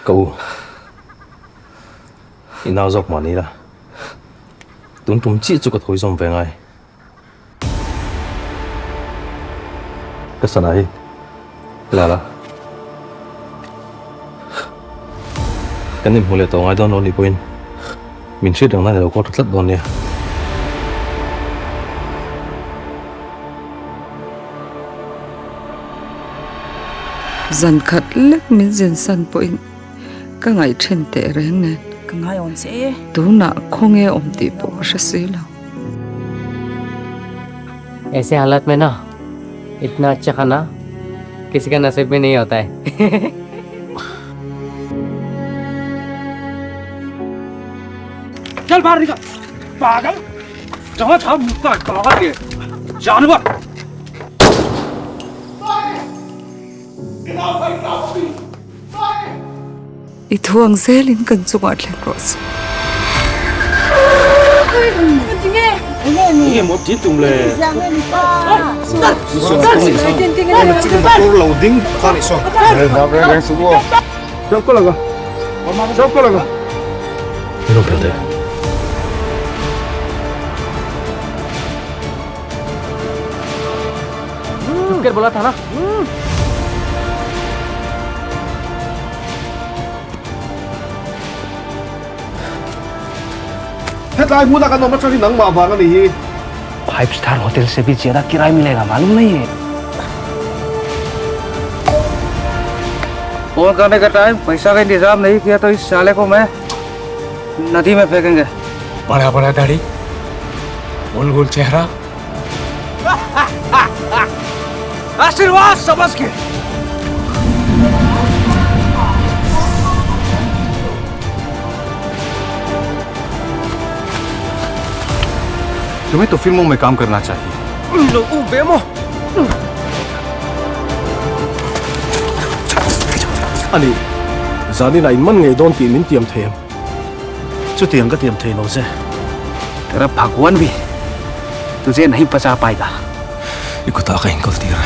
Ka u, i nau zawk mah ni la, tun tum chiah chu ka thawi zawm ve ngai. Ka sana hi la la. Kan inhmu leh tawh ngai dawn lo nih pawhin min hriat reng nan i lo call ta tlat dawn nia. Zan khat lek min zin san pawhin ka ngaih then teh reng nen. Ka ngai awm che e. Tunah khawnge awm tih pawh ka hre si lo. ऐसे हालात में ना इतना अच्छा खाना किसी का नसीब में नहीं होता है चल बाहर निकल पागल जहां था मुक्का पागल के जानवर I thuang zelin kan chungah thleng rawh se. चुप कर बोला था ना Hetlai hmuna kan awm atang hi nangmah vang a ni hi. Five star hotel se bhi zyada kiray milega malum nahi hai. Phone करने का टाइम पैसा का इंतजाम नहीं किया तो इस साले को मैं नदी में फेंकेंगे बड़ा बड़ा दाढ़ी गोल गोल चेहरा आशीर्वाद समझ के तुम्हें तो फिल्मों में काम करना चाहिए Ani, zanin ah in man ngei dawn tih min tiam thei em? Chutiang ka tiam thei lo che. Tera Bhagwan bhi tujhe nahi bacha payega. I kutah ka inkawl tir.